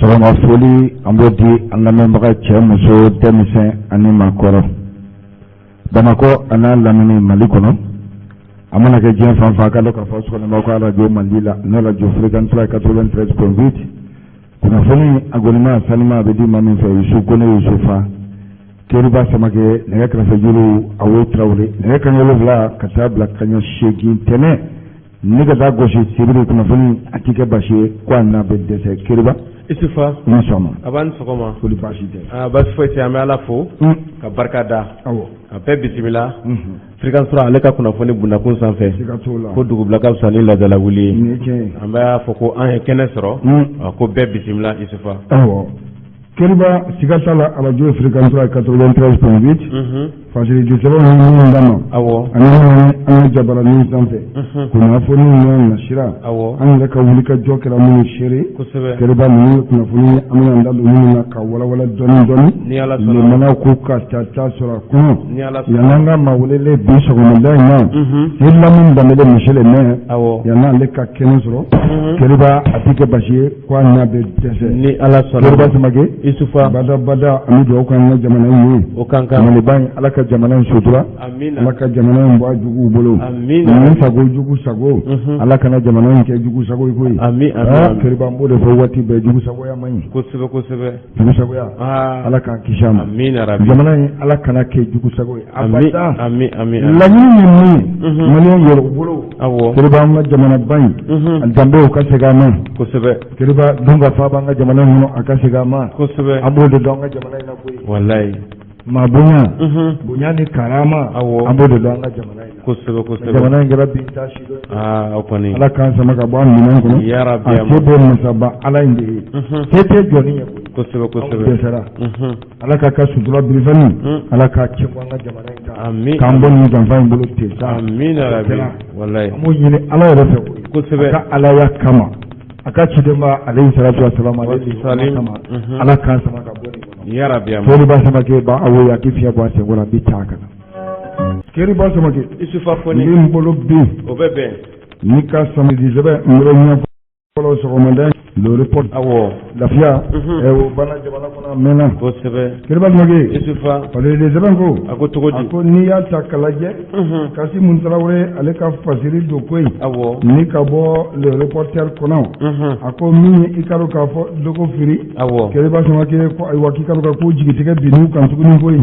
Sɔgɔma foli an b'o di an lamɛnbaga cɛ muso denmisɛn ani maakɔrɔ Bamakɔ a n'a lamini Mali kɔnɔ a mana kɛ diɲɛ fan fan k'a dɔn k'a fɔ sɔgɔlen b'aw ka arajo mandi la n'o arajo Fréquence 3 93.8 kunnafoni a gɔnima sanima a bɛ di maa min fɛ Yusu Kone Yusufa Keriba Samakɛ nɛgɛ kɛrɛfɛjuru Awo Tarawele nɛgɛ kanɲɛ 7 ka taa bila kanɲɛ 8 tɛnɛn ni ka taa gosi sibiri kunnafoni a tɛ kɛ basi ye ko a n'a bɛ dɛsɛ Keriba Isufa i ni sɔgɔma a b'a ni sɔgɔma kɔri baasi tɛ aa baasi foyi tɛ an bɛ Ala fo ka barika da awɔ ka bɛɛ bisimila Fréquence 3 ale ka kunnafoni bundakun sanfɛ siga t'o la ko dugubila ka fisa ni laadala wuli ye nin ye tiɲɛ ye an b'a fɔ ko an ye kɛnɛ sɔrɔ ko bɛɛ bisimila Isufa awɔ Keriba siga t'a la arajo Fréquence 3 93.8 fasiridi sɛbɛn min min d'a ma awɔ ani an ka jabaranin sanfɛ kunnafoni n'a nasira awɔ an yɛrɛ ka wulikajɔ kɛra minnu seere kosɛbɛ Keriba ninnu ye kunnafoni ye an bɛna an da don minnu na ka walawala dɔɔni dɔɔni ni Ala sɔnna limanaw ko ka ta ta sɔrɔ a kɔnɔ ni Ala sɔnna yan'an ka maa welelen bi sɔgɔmada in na ni Lamini Danbele monsieur le maire awɔ yan'ale ka kɛnɛ sɔrɔ Keriba a tɛ kɛ basi ye ko a n'a bɛ dɛsɛ ni Ala sɔnna Keriba Samakɛ Isufa bada bada an bɛ dugawu k'an ka jamana in ye o kan kan Maliba in Ala ka jamana in sutura amiina Ala ka jamana in bɔ a juguw bolo amiina ni sago jugu sago Ala kana jamana in kɛ jugu sago ye koyi ami aa ami Keriba n b'o de fɔ waati bɛɛ jugu sagoya man ɲi kosɛbɛ kosɛbɛ jugu sagoya aa Ala k'an kisi a ma amiina rabi jamana in Ala kana kɛ jugu sago ye ami abada ami ami laɲini ye min ye maliyɛn yɛrɛ bolo awɔ Keriba an ka jamanaba in a danbew ka segin a ma kosɛbɛ Keriba dunkafa b'an ka jamana in kɔnɔ a ka segin a ma kosɛbɛ an b'o de dɔn an ka jamana in na koyi walayi maa bonya bonya ni karama Awɔ. an b'o de dɔn an ka jamana in na kosɛbɛ kosɛbɛ jamana in kɛra bin ta si dɔn aa o kɔni Ala k'an sama ka bɔ a minɛn kɔnɔ Ya Rabbi, a se bɛ masaba Ala in de ye se tɛ jɔnni ye koyi kosɛbɛ anw kosɛbɛ dɛsɛra Ala k'a ka sutura birifani Ala k'a cɛ bɔ an ka jamana in kan ami k'an bɔ nin janfa in bolo ten sa amiina rabi walayi an b'o ɲini Ala yɛrɛ fɛ koyi kosɛbɛ a ka alaya kama a ka cidenba alayhi salatu wa salam ale de Salim. kama Ala k'an sama ka bɔ nin kɔnɔ ya rabi ami Keriba Samakɛ ba awo a k'i fiɲɛ bɔ a senkɔrɔ an bɛ taa ka na Keriba Samakɛ Isufa n Kone bɛ n bolo bin o bɛ bɛn ni ka samedi sɛbɛn n bolo ɲɛ fɔlɔ sɔgɔmada le report awɔ lafiya o banna jamana kɔnɔ a mɛnna kosɛbɛ Keriba Samakɛ Isufa fasiridi sɛbɛn ko a ko cogo a di ko n'i y'a ta k'a lajɛ Kasimu Tarawele ale ka fasiri don koyi awɔ ni ka bɔ le reporter kɔnɔ a ko min ye i ka dɔn k'a fɔ Dɔgɔfiri awɔ Keriba Samakɛ ko ayiwa k'i ka dɔn k'a ko jigitigɛ binn'u kan tuguni koyi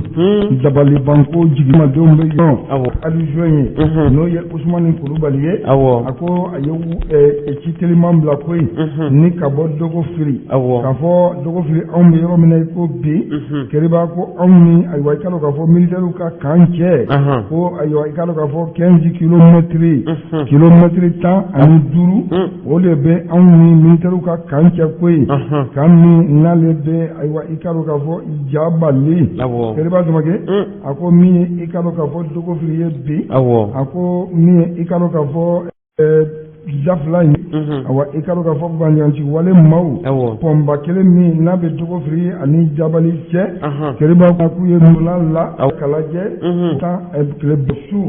dabalibanko jigimadenw bɛ yen awɔ adjoint ye n'o ye Usumani Kulubali ye awɔ a ko a ye ci teliman bila koyi ni ka bɔ Dɔgɔfiri awɔ k'a fɔ Dɔgɔfiri anw bɛ yɔrɔ min na i ko bi Keriba ko anw ni ayiwa i ka dɔn k'a fɔ militaires ka camp cɛ ko ayiwa i ka dɔn k'a fɔ 15 kilomètres kilomètre 15 o de bɛ anw ni militaires ka camp cɛ koyi camp min n'ale bɛ ayiwa i ka dɔn k'a fɔ Jabali awɔ Keriba Samakɛ a ko min ye i ka dɔn k'a fɔ Dɔgɔfiri ye bi awɔ a ko min ye i ka dɔn k'a fɔ dafila in awa i ka dɔn k'a fɔ banjanci wale maaw awɔ pɔnba kelen min n'a bɛ Dɔgɔfiri ani Jabali cɛ Keriba k'u ye ndola la k'a lajɛ tan tile su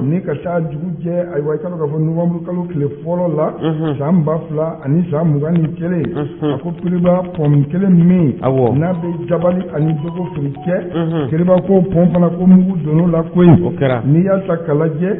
ni ka taa dugu jɛ ayiwa i ka dɔn k'a fɔ novembre kalo tile fɔlɔ la san 2021 a ko Keriba pɔn kelen min awɔ n'a bɛ Jabali ani Dɔgɔfiri cɛ Keriba ko pɔn fana ko mugu donn'o la koyi o kɛra n'i y'a ta k'a lajɛ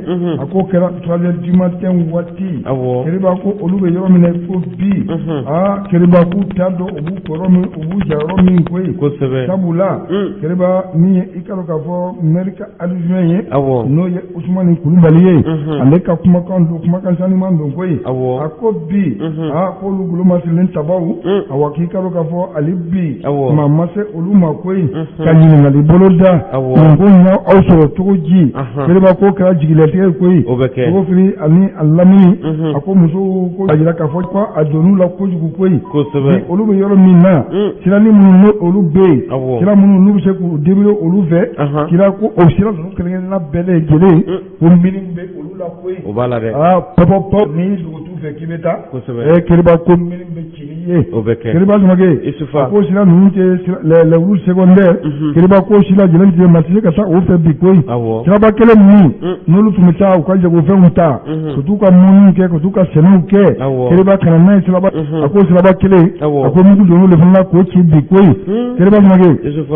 a ko kɛra 3 heures du matin waati awɔ Keriba ko olu bɛ yɔrɔ min na i ko bi aa Keriba k'u t'a dɔn u b'u kɔrɔ min u b'u jayɔrɔ min koyi kosɛbɛ sabula Keriba min ye i ka dɔn k'a fɔ maire ka adjoint ye awɔ n'o ye Usumani Kulubali ye ale ka kumakan don kumakan sanuman don koyi awɔ a ko bi aa k'olu golo masirilen tabaw awa k'i ka dɔn k'a fɔ hali bi Awɔ. maa ma se olu ma koyi ka ɲininkali bolo da Awɔ. nin ko in y'aw sɔrɔ cogo ji Keriba ko kɛra jigilatigɛ ye koyi o bɛ kɛ Dɔgɔfiri ani a lamini a ko musow ko a jira k'a fɔ ko a donn'u la kojugu koyi kosɛbɛ bi olu bɛ yɔrɔ min na siranin minnu n'o olu bɛ yen Awɔ. sira minnu n'u bɛ se k'u débrouiller olu fɛ kira ko o sira ninnu kelen-kelenna bɛɛ lajɛlen ko mine bɛ olu la koyi o b'a la dɛ aa pɔpɔpɔ n'i dugutu fɛ k'i bɛ taa kosɛbɛ Keriba ko mine bɛ ci n'i ye. O bɛ kɛ. Keriba Samake, Isufa. a ko sira ninnu tɛ les routes secondaires. Keriba ko si lajɛlen tɛ, maa tɛ se ka taa o fɛ bi koyi. Siraba kelen ninnu, n'olu tun bɛ taa u ka jagofɛnw ta, ka t'u ka mɔniw kɛ, ka t'u ka sɛnɛw kɛ. Keriba ka na n'a ye siraba, a ko siraba kelen, a ko mugu donn'o de fana la k'o ci bi koyi. Keriba Samake,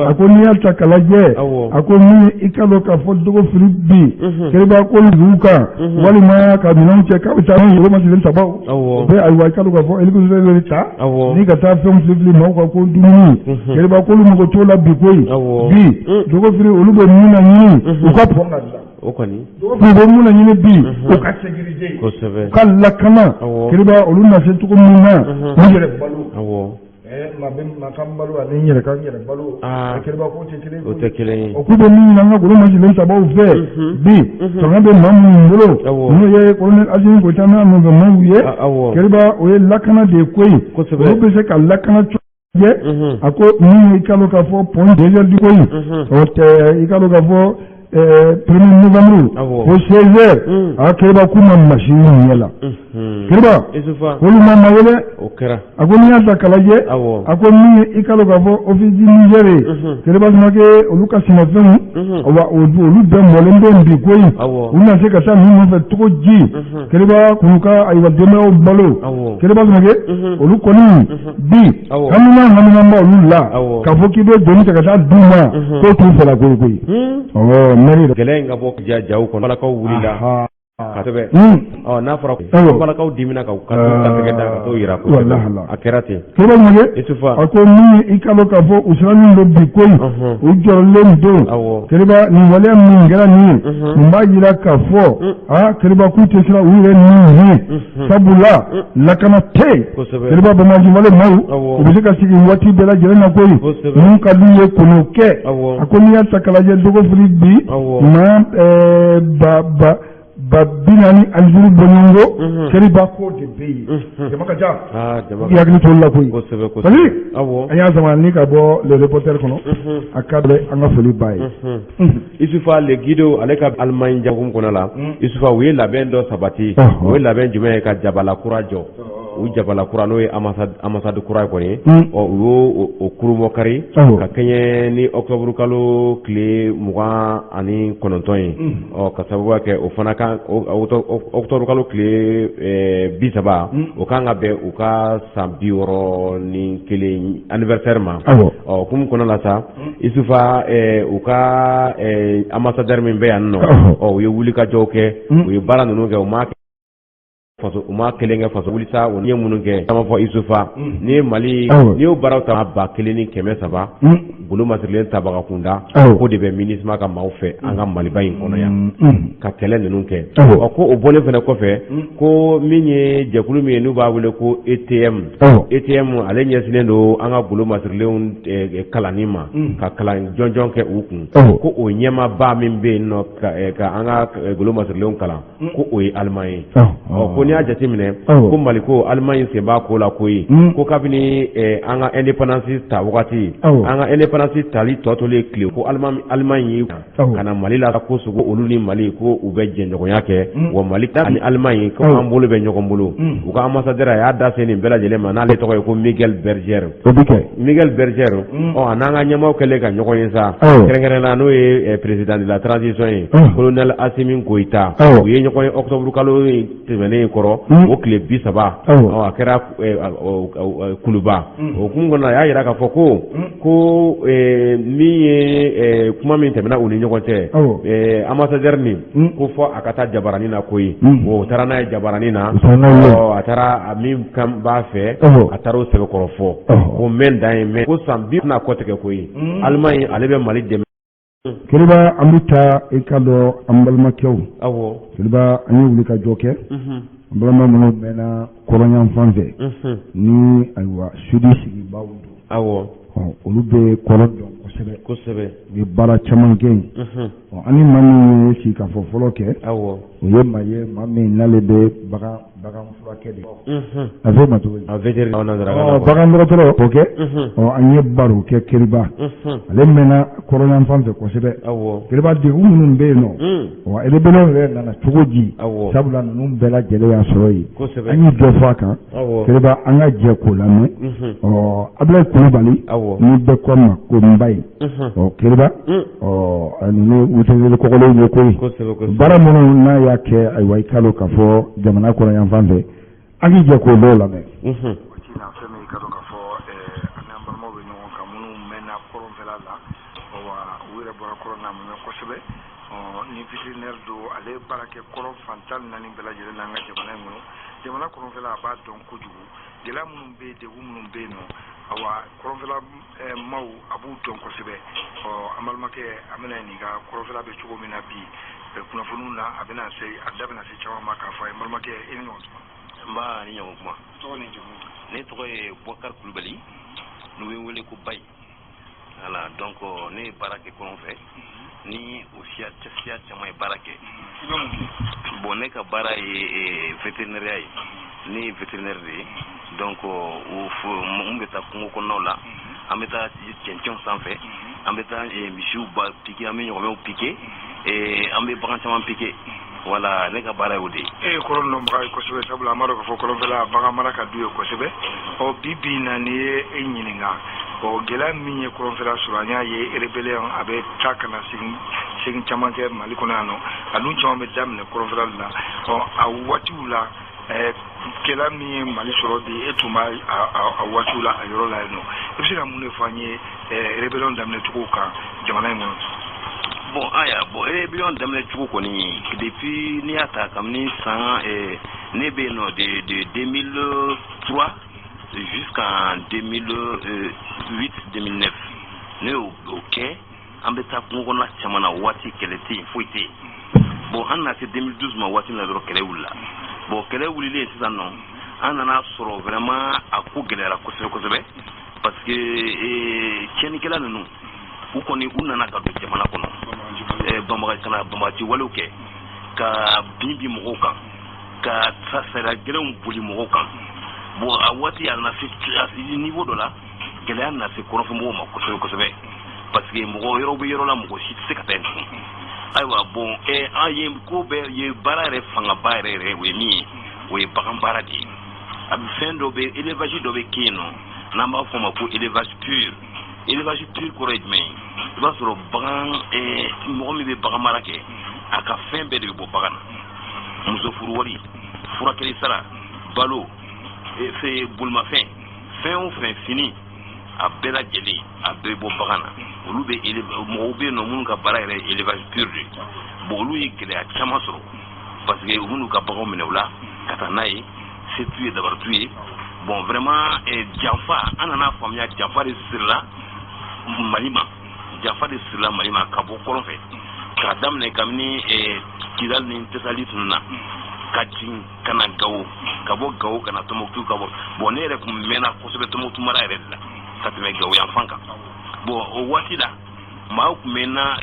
a ko n'i y'a ta k'a lajɛ, a ko min i ka dɔn k'a fɔ Dɔgɔfiri bi, Keriba ko dugu kan walima ka minɛnw cɛ k'a bɛ taa n'u ye masirilen tabaw, u bɛ ayiwa i ka dɔn k'a fɔ hélicoptère de ta ni ka taa fɛnw filifili maaw kan ko dumuni. Keriba k'olu mago t'o la bi koyi. Bi Dɔgɔfiri, olu bɛ mun na ɲini? U ka pont ka dilan. O kɔni. Dɔgɔfiri bɛ mun na ɲini bi? U ka sécurité, u ka lakana. Keriba, olu na se cogo min na u yɛrɛ balo. Maa bɛ maa ka balo ani n yɛrɛ ka n yɛrɛ balo, Keriba k'o tɛ kelen ye. O tɛ kelen ye. O k'u bɛ min ɲini an ka golo masilen tabaw fɛ bi, fanga bɛ maa minnu bolo, n'o ye colonel Asimi Goyita n'a nɔfɛ maaw ye, Keriba, o ye lakana de ye koyi. Olu bɛ se ka lakana cogo a ko min i ka dɔn k'a fɔ pont désert koyi, o tɛ i ka dɔn k'a fɔ 1er novembre ko 16 heures, a Keriba k'u ma machine ɲɛ la. Keriba, olu ma ma ye dɛ. A ko n'i y'a ta k'a lajɛ, a ko min i ka dɔn k'a fɔ Office du Niger ye, Keriba Samake, olu ka sɛnɛfɛnw, wa olu bɛɛ mɔlen bɛ bi koyi. U na se ka taa ninnu nɔfɛ cogo ji? Keriba k'u ka ayiwa denbayaw balo. Keriba Samake, olu kɔni bi hamina b'a olu la k'a fɔ k'i bɛ doni ta ka taa d'u ma, k'o t'u fɛla koyi koyi. Ɔ mɛri gɛlɛya in ka bɔ jaw kɔnɔ, balakaw wulila kosɛbɛ. Ɔ n'a fɔra balakaw dimina ka ka tɛgɛ da ka t'o yira kosɛbɛ, a kɛra ten. Keriba Samake, Isufa, a ko min i ka dɔn k'a fɔ u sirannen don bi koyi, u jɔrɔlen don. Keriba, nin waleya min kɛra nin ye, nin b'a jira k'a fɔ aa Keriba k'u tɛ siran u yɛrɛ ni ɲɛ, sabula lakana tɛ yen. Keriba, bamaji wale maaw, u bɛ se ka sigi waati bɛɛ lajɛlen na koyi, mun ka d'u ye k'o kɛ. A ko n'i y'a ta k'a lajɛ, Dɔgɔfiri bi, maa 405 bɔɲɔgɔnko, Keriba k'o de bɛ yen, jama ka ca, i hakili t'olu la koyi. Parce an y'a sama ni ka bɔ le reporter kɔnɔ, a ka dɛ, an ka foli b'a ye. Isufa, le Guido, ale ka Alimaɲi jago kɔnɔ la, Isufa, u ye labɛn dɔ sabati. O ye labɛn jumɛn ye? Ka jabala kura jɔ. U jabala kura, n'o ye ambassade kura kɔni, ɔ u y'o o kurumɔkari ka kɛɲɛ ni octobre kalo tile 29 ye. Ɔ ka sababuya kɛ o fana kan, octobre kalo tile 30, o kan ka bɛn u ka san 61 anniversaire ma. Ɔ hukumu kɔnɔ la sa, Isufa, u ka ambassadeur min bɛ yan nɔ, ɔ u ye wulikajɔw kɛ, u ye baara ninnu kɛ, u ma faso, u ma kelen kɛ faso wuli sa, u ye minnu kɛ caman fɔ. Isufa, n'i ye Mali, n'i y'o baaraw ta, 1300 golo masirilen tabaga kunda ko de bɛ MINUSMA ka maaw fɛ an ka Maliba in kɔnɔ yan ka kɛlɛ ninnu kɛ. Ɔ ko o bɔlen fana kɔfɛ, ko min ye jɛkulu min ye n'u b'a wele ko ETM, ETM ale ɲɛsinnen don an ka golo masirilenw kalanni ma, ka kalan jɔnjɔn kɛ u kun, ko o ɲɛmaaba min bɛ yen nɔ ka an ka golo masirilenw kalan, ko o ye Alimaɲi ye. Ɔ ko n'i y'a jateminɛ ko Mali ko Alimaɲi sen b'a ko la koyi, ko kabini an ka indépendance ta wagati, an ka indépendance tali tɔ tolen tile, ko Alimaɲi ye ka na Mali la, ko sogo olu ni Mali ko u bɛ jɛɲɔgɔnya kɛ, wa Mali ani Alimaɲi ko an bolo bɛ ɲɔgɔn bolo. U ka ambassadeur, a y'a da se nin bɛɛ lajɛlen ma, n'ale tɔgɔ ye ko Miguel Berger. Miguel Berger, ɔ a n'an ka ɲɛmaaw kɛlen ka ɲɔgɔn ye sa, kɛrɛnkɛrɛn na n'o ye président de la transition ye, colonel Assimi Goïta, u ye ɲɔgɔn ye octobre kalo tɛmɛnen kɔrɔ, o tile 30, a kɛra Kuluba. O hukumu kɔnɔ, a y'a jira k'a fɔ ko min ye kuma min tɛmɛna u ni ɲɔgɔn cɛ, ambassadeur nin ko fɔ a ka taa jabaranin na koyi. O taara n'a ye jabaranin na, a taara min kan b'a fɛ, a taara o sɛbɛkɔrɔ fɔ ko mɛn dan ye mɛn ko san bi tɛna kɔtigɛ koyi, Alimaɲi ale bɛ Mali dɛmɛ. Keriba, an bɛ taa i ka dɔn an balimakɛw. Keriba, an ye wuli ka jɔ kɛ an balima minnu mɛnna kɔrɔnyan fan fɛ ni ayiwa sudi sigibaaw don. Olu bɛ kɔrɔn dɔn kosɛbɛ. kosɛbɛ. Kosɛbɛ. U ye baara caman kɛ yen. Ɔ, an ni maa min ye sigi ka fɔ fɔlɔ kɛ, Awɔ. o ye maa ye, maa min n'ale bɛ bagan furakɛ de. A fɔ o ma cogo di? A vétérinaire nanzarakan na. Bagan dɔgɔtɔrɔ o kɛ. Ɔ, an ye baro kɛ Keriba. Ale mɛnna kɔrɔnyanfan fɛ kosɛbɛ. Awɔ. Keriba, degun minnu bɛ yen nɔ, wa rébellion yɛrɛ nana cogo di? Awɔ. Sabula ninnu bɛɛ lajɛlen y'a sɔrɔ yen. Kosɛbɛ. An ye dɔ fɔ a kan. Awɔ. Keriba, an ka jɛ k'o lamɛn. Ɔ, Abulayi Kulubali. Awɔ. Ni bɛɛ ko a ma ko Nbayi. Ɔ, Keriba. Ɔ, ninnu wutenkele kɔgɔlenw ye koyi. Kosɛbɛ kosɛbɛ. Baara minnu n'a y'a kɛ, ayiwa, i k'a dɔn k'a fɔ jamana kɔnɔ yan fan fɛ, an k'i jɛ k'o dɔw lamɛn. Waati in na, fɛn min, i ka dɔn k'a fɔ an n'an balimaw bɛ ɲɔgɔn kan minnu mɛnna kɔrɔnfɛla la, wa u yɛrɛ bɔra kɔrɔn na, a ma mɛn kosɛbɛ. Ɔ, ni vétérinaire don, ale ye baara kɛ kɔrɔn fan 14 bɛɛ lajɛlen na an ka jamana in kɔnɔ. Jamana kɔrɔnfɛla, a b'a dɔn kojugu, gɛlɛya minnu bɛ yen, degun minnu bɛ yen nɔ, awa, kɔrɔnfɛla maaw, a b'u dɔn kosɛbɛ. Ɔ, an balimakɛ, an bɛna ɲininka kɔrɔnfɛla bɛ cogo min na bi kunnafoniw na, a bɛna se, a da bɛna se caman ma k'a fɔ a ye. N balimakɛ, i ni ɲɔgɔn tuma. N b'a ni ɲɔgɔn kuma. Tɔgɔ ni jamu? Ne tɔgɔ ye Bɔkari Kulubali, n'u bɛ n wele ko Bayi. Voilà, donc ne ye baara kɛ kɔrɔn fɛ, ni o siya siya caman ye baara kɛ. I bɛ mun kɛ? Bon, ne ka baara ye vétérinaire ye, ne ye vétérinaire de ye. Donc o mun bɛ taa kungo kɔnɔnaw la, an bɛ taa cɛncɛnw sanfɛ, an bɛ taa misiw ba piquer, an bɛ ɲɔgɔmɛw piquer, an bɛ bagan caman piquer. Voilà, ne ka baara y'o de ye. E ye kɔrɔn dɔnbaga ye kosɛbɛ, sabula an b'a dɔn k'a fɔ kɔrɔnfɛla bagan mara ka d'u ye kosɛbɛ. Ɔ, bi bi in na, n'i ye e ɲininka, ɔ, gɛlɛya min ye kɔrɔnfɛla sɔrɔ, an y'a ye rébellion a bɛ taa ka na segin segin caman kɛ Mali kɔnɔ yan nɔ, a dun caman bɛ daminɛ kɔrɔnfɛla de la. Ɔ, a waatiw la, gɛlɛya min ye Mali sɔrɔ bi, e tun b'a a waatiw la a yɔrɔ la yen nɔ, i bɛ se ka mun de fɔ an ye rébellion daminɛ cogo kan jamana in kɔnɔ? Bon, aya, bon, rébellion daminɛ cogo kɔni, depuis n'i y'a ta kabini san ne bɛ yen nɔ, de 2003 jusqu'en 2008, 2009, ne y'o kɛ. An bɛ taa kungo kɔnɔna caman na, waati kɛlɛ tɛ yen, foyi tɛ yen. Bon, an nana se 2012 ma, waati min na dɔrɔn, kɛlɛ wulila. Bon, kɛlɛ wulilen sisan nɔ, an nana sɔrɔ vraiment a ko gɛlɛyara kosɛbɛ kosɛbɛ, parce que tiɲɛnikɛla ninnu, u kɔni u nana ka don jamana kɔnɔ, banbaga ka na banbagaci walew kɛ, ka bin bin mɔgɔw kan, ka sariya gɛlɛnw boli mɔgɔw kan. Bon, a waati a nana se niveau dɔ la, gɛlɛya nana se kɔrɔnfɛmɔgɔw ma kosɛbɛ kosɛbɛ, parce que mɔgɔ yɔrɔ bɛ yɔrɔ la, mɔgɔ si tɛ se ka taa yen tugun. Ayiwa, bon, an ye ko bɛɛ ye, baara yɛrɛ fangaba yɛrɛ yɛrɛ, o ye min ye, o ye bagan baara de ye. A bɛ fɛn dɔ bɛ, élevage dɔ bɛ kɛ yen nɔ, n'an b'a fɔ o ma ko élevage pur. Élevage pur kɔrɔ ye jumɛn ye? I b'a sɔrɔ bagan, mɔgɔ min bɛ bagan mara kɛ, a ka fɛn bɛɛ de bɛ bɔ bagan na: muso furu wari, furakɛli sara, balo, fɛ bolimafɛn, fɛn o fɛn, fini, a bɛɛ lajɛlen, a bɛɛ bɔ bagan na. Olu bɛ, mɔgɔw bɛ yen nɔ minnu ka baara yɛrɛ ye élevage pur de ye. Bon, olu ye gɛlɛya caman sɔrɔ, parce que u b'u ka baganw minɛ u la ka taa n'a ye, se t'u ye, dabari t'u ye. Bon, vraiment, janfa, an nana faamuya, janfa de sirila Mali ma, janfa de sirila Mali ma ka bɔ kɔrɔn fɛ, k'a daminɛ kabini Kidali ni Tessalit ninnu na, ka jigin ka na Gawo, ka bɔ Gawo ka na Tɔnbukutu, ka bɔ. Bon, ne yɛrɛ tun mɛnna kosɛbɛ Tɔnbukutu mara yɛrɛ de la ka tɛmɛ Gawo yan fan kan. Bon, o waati la, maaw tun bɛ na,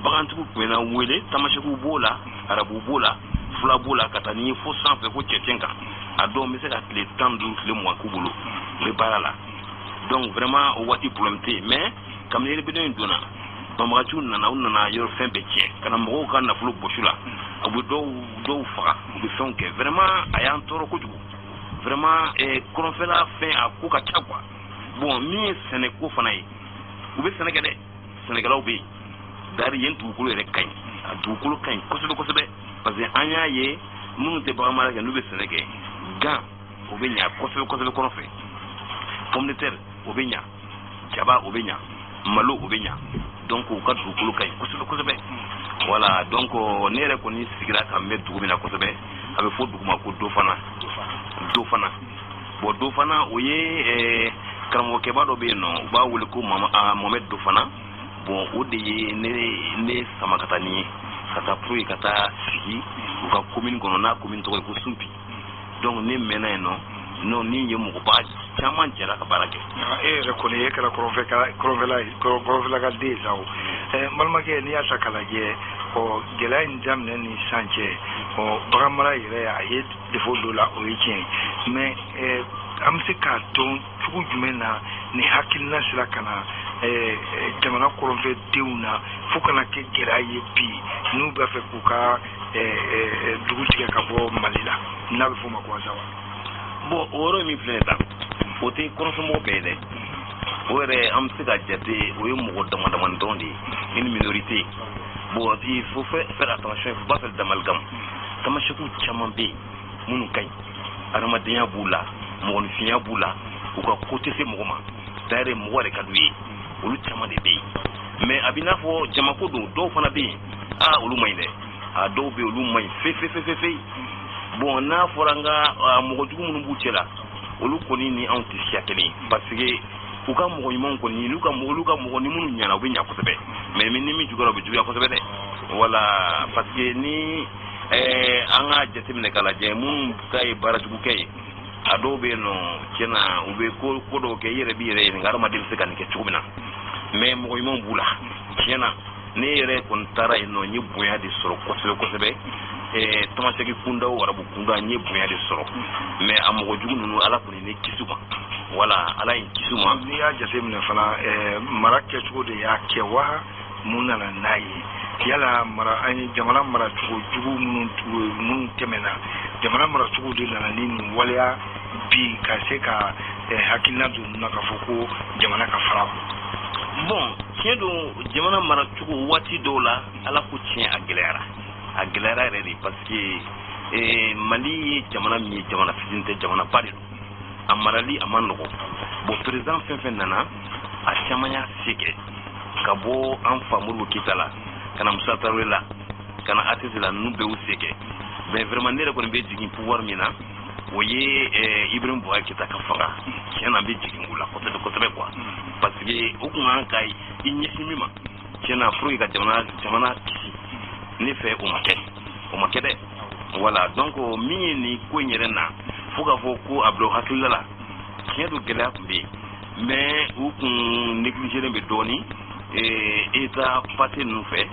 bagantigiw tun bɛ na wele, tamasɛkiw b'o la, arabuw b'o la, fula b'o la, ka taa ni fo sanfɛ fo cɛncɛn kan. A dɔw n bɛ se ka tile 15, tile 20 k'u bolo, n bɛ baara la. Donc vraiment, o waati problème tɛ yen. Mais kabini rébellion in donna, banbagaciw nana, u nana yɔrɔ fɛn bɛɛ tiɲɛ, ka na mɔgɔw ka nafolo bɔsi la, u bɛ dɔw faga, u bɛ fɛnw kɛ. Vraiment, a y'an tɔɔrɔ kojugu. Vraiment, kɔrɔnfɛla fɛn, a ko ka ca quoi. Bon, min ye sɛnɛko fana ye, u bɛ sɛnɛ kɛ dɛ, sɛnɛkɛlaw bɛ yen. Dari yen dugukolo yɛrɛ ka ɲi, a dugukolo ka ɲi kosɛbɛ kosɛbɛ, parce que an y'a ye, minnu tɛ bagan mara kɛ, n'u bɛ sɛnɛ kɛ, gan o bɛ ɲa kosɛbɛ kosɛbɛ kɔrɔn fɛ, pomme de terre o bɛ ɲa, jaba o bɛ ɲa, malo o bɛ ɲa. Donc u ka dugukolo ka ɲi kosɛbɛ kosɛbɛ. Voilà, donc ne yɛrɛ kɔni sigira ka mɛn dugu min na kosɛbɛ, a bɛ fɔ dugu ma ko Dofana. Dofana, bon, Dofana, o ye karamɔgɔkɛba dɔ bɛ yen nɔ, u b'a wele ko Mohamed Dofana. Bon, o de ye ne sama ka taa ni ye, ka taa pour que ka taa sigi u ka commune kɔnɔ, n'a commune tɔgɔ ye ko Sunpi. Donc ne mɛnna yen nɔ, non, ni ye mɔgɔba Caman jɛra ka baara kɛ. E yɛrɛ kɔni e kɛra kɔrɔnfɛla ka den ye sa o. N balimakɛ, n'i y'a ta k'a lajɛ, ɔ gɛlɛya in daminɛ ni sisan cɛ, ɔ bagan mara yɛrɛ a ye défaut dɔ la, o ye tiɲɛ ye, mais an bɛ se k'a dɔn cogo jumɛn na nin hakilina sera ka na jamana kɔrɔnfɛdenw na fo kana kɛ gɛlɛya ye bi n'u b'a fɛ k'u ka dugu tigɛ ka bɔ Mali la n'a bɛ f'o ma ko Azawad? Bon, o yɔrɔ min filɛ nin ye tan, o tɛ kɔrɔnfɛmɔgɔ bɛɛ ye dɛ. O yɛrɛ an bɛ se ka jate, o ye mɔgɔ dama damani dɔrɔn de ye, une minorité. Bon, il faut faire attention, il faut pas faire d'amalgame. Tamasɛkiw caman bɛ yen minnu ka ɲi, adamadenya b'u la, mɔgɔninfinya b'u la, u ka ko tɛ se mɔgɔ ma. D'ailleurs, mɔgɔ yɛrɛ ka d'u ye, olu caman de bɛ yen. Mais a bɛ n'a fɔ jamako don, dɔw fana bɛ yen, aa, olu man ɲi dɛ. A dɔw bɛ yen, olu man ɲi fe fe fe fe fe. Bon, n'a fɔra n ka mɔgɔ jugu minnu b'u cɛ la, olu kɔni ni anw tɛ siya kelen ye, parce que u ka mɔgɔ ɲumanw kɔni, n'u ka olu ka mɔgɔ ni minnu ɲɛna, u bɛ ɲa kosɛbɛ, mais ni min juguyara, u bɛ juguya kosɛbɛ dɛ. Voilà, parce que ni an ka jateminɛ k'a lajɛ, minnu ta ye baara jugu kɛ ye, a dɔw bɛ yen nɔ, tiɲɛna, u bɛ ko ko dɔw kɛ, i yɛrɛ b'i yɛrɛ ɲininka hadamaden bɛ se ka nin kɛ cogo min na. Mais mɔgɔ ɲumanw b'u la, tiɲɛna. Ne yɛrɛ kɔni taara yen nɔ, n ye bonya de sɔrɔ kosɛbɛ kosɛbɛ. Tamasɛki kunda o, arabu kunda, n ye bonya de sɔrɔ. Mais a mɔgɔ jugu ninnu, Ala kɔni ne kisi u ma. Voilà, Ala ye n kisi u ma. N'i y'a jateminɛ fana, mara kɛcogo de y'a kɛ wa? Mun nana n'a ye? Yala mara, an ye jamana maracogo jugu minnu tɛmɛna, jamana maracogo de nana ni nin waleya bi ka se ka hakilina don ninnu na k'a fɔ ko jamana ka fara? Bon, tiɲɛ don, jamana maracogo waati dɔw la, Ala ko tiɲɛ, a gɛlɛyara, a gɛlɛyara yɛrɛ de, parce que Mali ye jamana min ye, jamana fitinin tɛ, jamana ba de don. A marali a ma nɔgɔn. Bon, président fɛn fɛn nana, a caman y'a se kɛ, ka bɔ an fa Modibo Keyita la ka na Musa Tarawele la ka na ATT la, ninnu bɛɛ y'u se kɛ. Mais vraiment, ne yɛrɛ kɔni bɛ jigin pouvoir min na, o ye Ibrahim Boubacar Keïta ka fanga. Tiɲɛ na, n bɛ jigin o la kosɛbɛ kosɛbɛ quoi, parce que o kun kan ka i ɲɛsin min ma, tiɲɛ na, pour que ka jamana kisi, ne fɛ o ma kɛ, o ma kɛ dɛ. Voilà, donc min ye nin ko in yɛrɛ na fo k'a fɔ ko a bila o hakilila la, tiɲɛ don, gɛlɛya tun bɛ yen, mais u kun négligé bɛ dɔɔni état passé ninnu fɛ.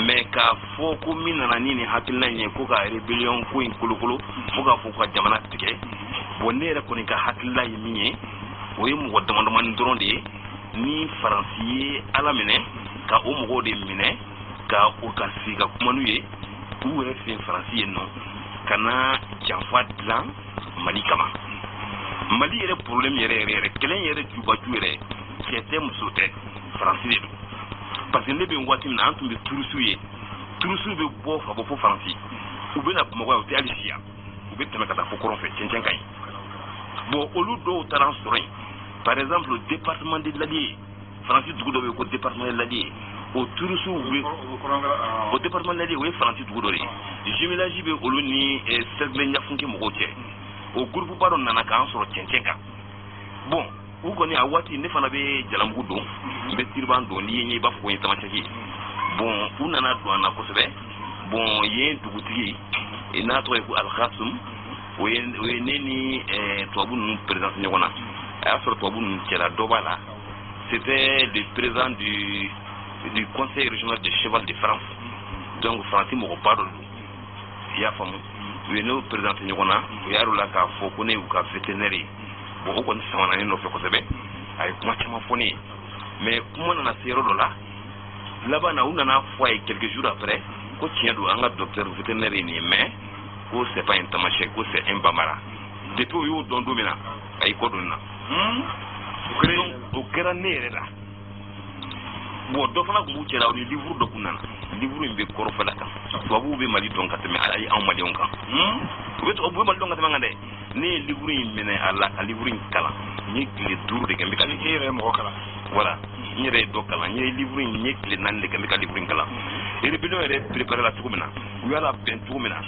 Mais k'a fɔ ko min nana ni nin hakilina in ye ko ka rébellion ko in kolokolo fo k'a fɔ ka jamana tigɛ, bon, ne yɛrɛ kɔni ka hakilila ye min ye, o ye mɔgɔ damadamani dɔrɔn de ye ni Faransi ye Ala minɛ ka o mɔgɔw de minɛ ka o ka sigi ka kuma n'u ye u yɛrɛ fɛ Faransi yen nɔ, ka na janfa dilan Mali kama. Mali yɛrɛ problème yɛrɛ yɛrɛ yɛrɛ, kɛlɛ yɛrɛ jubaju yɛrɛ, cɛ tɛ, muso tɛ, Faransi de don. Parce que ne bɛ waati min na, an tun bɛ touristes ye, touristes bɛ bɔ ka bɔ fo Faransi, u bɛ na Bamakɔ yan, u tɛ hali si yan, u bɛ tɛmɛ ka taa fo kɔrɔn fɛ, cɛncɛn ka ɲi. Bon, olu dɔw taara an sɔrɔ yen. Par exemple, département de l'Allier, Faransi dugu dɔ bɛ yen ko département de l'Allier, o touristes bɛ o département de l'Allier, o ye Faransi dugu dɔ de ye, jumelage bɛ olu ni Cercle Ɲafunke mɔgɔw cɛ. O groupe ba dɔ nana k'an sɔrɔ cɛncɛn kan. Bon, u kɔni a waati, ne fana bɛ jalamugu don, n bɛ turban don, n'i ye n ye, i b'a fɔ ko n ye tamasɛki ye. Bon, u nana don an na kosɛbɛ. Bon, yen dugutigi n'a tɔgɔ ye ko Alkasum, o ye ne ni tubabu ninnu présenté ɲɔgɔn na. A y'a sɔrɔ tubabu ninnu cɛla dɔ b'a la, c'était le président du conseil régional de cheval de France. Donc Faransi mɔgɔba dɔ don, i y'a faamu. U ye n'o présenté ɲɔgɔn na, u y'a la k'a fɔ ko ne y'u ka vétérinaire ye. Bon, o kɔni samana ne nɔfɛ kosɛbɛ, a ye kuma caman fɔ ne ye. Mais kuma nana se yɔrɔ dɔ la, laban na, u nana fɔ a ye quelques jours après ko tiɲɛ don, an ka docteur vétérinaire ye nin ye, mais ko c'est pas un tamasɛk, ko c'est un bambara. Depuis o y'o dɔn don min na, a y'i kɔ don nin na. Donc o kɛra ne yɛrɛ la. Bon, dɔ fana tun b'u cɛla, o ni livre dɔ kun nana. Livre in bɛ kɔrɔfɛla kan, tubabuw bɛ Mali dɔn ka tɛmɛ ayi anw maliyɛnw kan, u bɛ Mali dɔn ka tɛmɛ an kan dɛ. Ne ye livre in minɛ a la ka livre in kalan, n ye tile 5 de kɛ n bɛ ka E yɛrɛ ye mɔgɔ kalan? Voilà, n yɛrɛ ye dɔ kalan. N ye livre in, n ye tile 4 de kɛ n bɛ ka livre in kalan. Rébellion yɛrɛ préparé la cogo min na, u y'a labɛn cogo min na,